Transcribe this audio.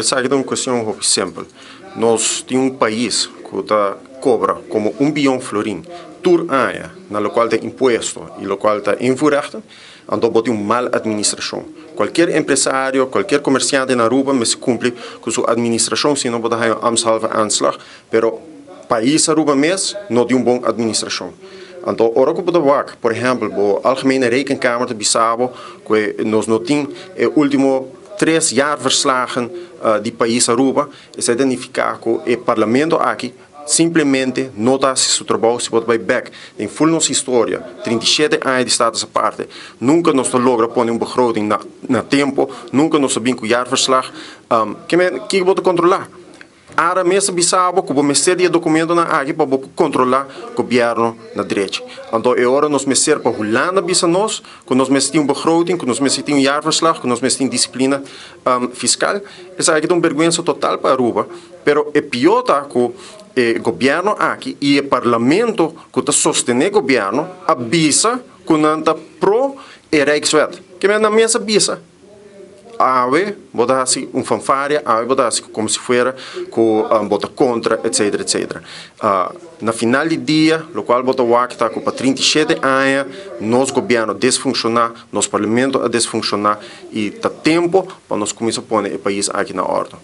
Esaki ta un cuestion hopi simpel. Nos tin un pais cu ta cobra como un biyon florin tur aña na locual ta impuesto y locual ta invoerrechten, anto bo tin un mal administracion. Cualkier empresario, cualkier comerciante na Aruba mester cumpli cu su administracion sino bo ta haya un ambtshalve aanslag, pero pais Aruba mes no tin un bon administracion. Anto ora cu bo ta wak, por ehempel, bo Algemene Rekenkamer ta bisa bo cu nos no tin e ultimo tres jaarverslagen di pais Aruba, esei ta nifica cu e Parlamento aki simplemente no ta haci su trabou. Si bo ta bay bek den ful nos historia, 37 aña di Status Aparte, nunca nos ta logra pone un begroting na tempo, nunca nos ta bin cu jaarverslag. Kico bo ta controla? Ara mes a bisa bo ku bo mester di e dokumentonan aki pa bo por kontrolá gobièrnu na drechi. Anto e ora nos mester pa Hulanda bisa nos ku nos mester tin un begroting, ku nos mester tin un jaarverslag, ku nos mester tin disiplina fiskal. Esaki ta un bergwensa total pa Aruba, pero e pió ta ku e gobièrnu aki i e parlamento ku ta sostené gobièrnu a bisa ku nan ta pro e Rijkswet. Ke men nan mes a bisa. Awe bo ta hasi un fanfaria, awe bo ta hasi como si fuera cu bo ta contra, etcetera, etcetera. Na final di dia, locual bo ta wak ta cu pa 37 aña nos gobierno a desfunciona, nos parlamento a desfunciona y ta tempo pa nos cuminsa pone e pais aki na ordo.